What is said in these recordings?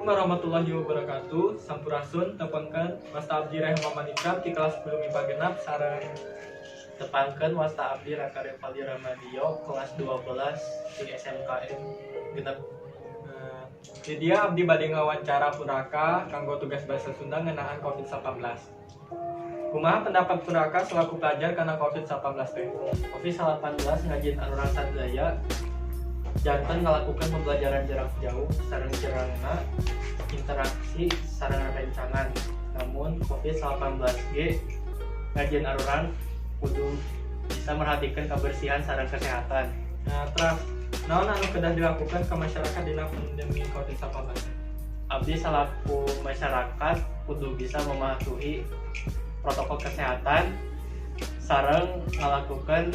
Warahmatullahi wabarakatuh. Sampurasun, tepangkeun, wasta abdi Rehma Muhammad di kelas 10 MIPA 6 sareng Tepangkeun, wasta abdi Raka Revali Ramadio, kelas 12 di SMKN 6. Nah, di dieu abdi bade ngawancara Pun Raka kanggo tugas bahasa Sunda ngeunaan COVID-19. Kumaha pendapat Pun Raka selaku pelajar kana COVID-19 teh? COVID-19 ngajieun arurang sadaya janten ngalakukan pembelajaran jarak jauh sareng kirangna interaksi sareng rerencangan. Namun COVID-19 ge ngajieun arurang kudu bisa merhatikan kebersihan sareng kesehatan. Nah, terus naon anu kedah dilakukan ke masyarakat dina pandemi COVID-19? Abdi selaku masyarakat kudu bisa mematuhi protokol kesehatan sareng ngalakukan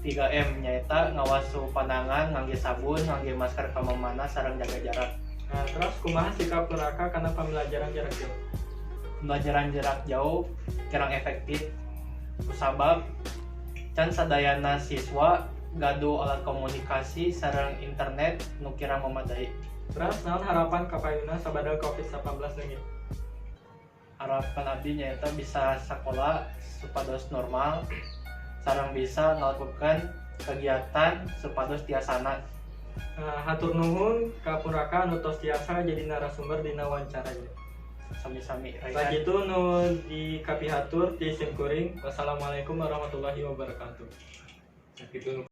3M, nyaeta ngawasuh panangan ngangge sabun, ngangge masker kamana, sareng jaga jarak. Nah, terus kumaha sikap Pun Raka kana pembelajaran jarak jauh? Pembelajaran jarak jauh kurang efektif kusabab can sadayana siswa gaduh alat komunikasi sareng internet nu kirang memadai. Terus naon harapan kapayuna sabada COVID-19 leungit? Harapan abdi nyaeta bisa sekolah supados normal sareng bisa ngelakukan kegiatan supados tiasana. Nah, hatur nuhun ka Pun Raka anu tos tiasa jadi narasumber dina wawancara ieu. Sami-sami, Raihan. Sakitu nu dikapihatur ti sim kuring. Wassalamualaikum warahmatullahi wabarakatuh. Sakitu.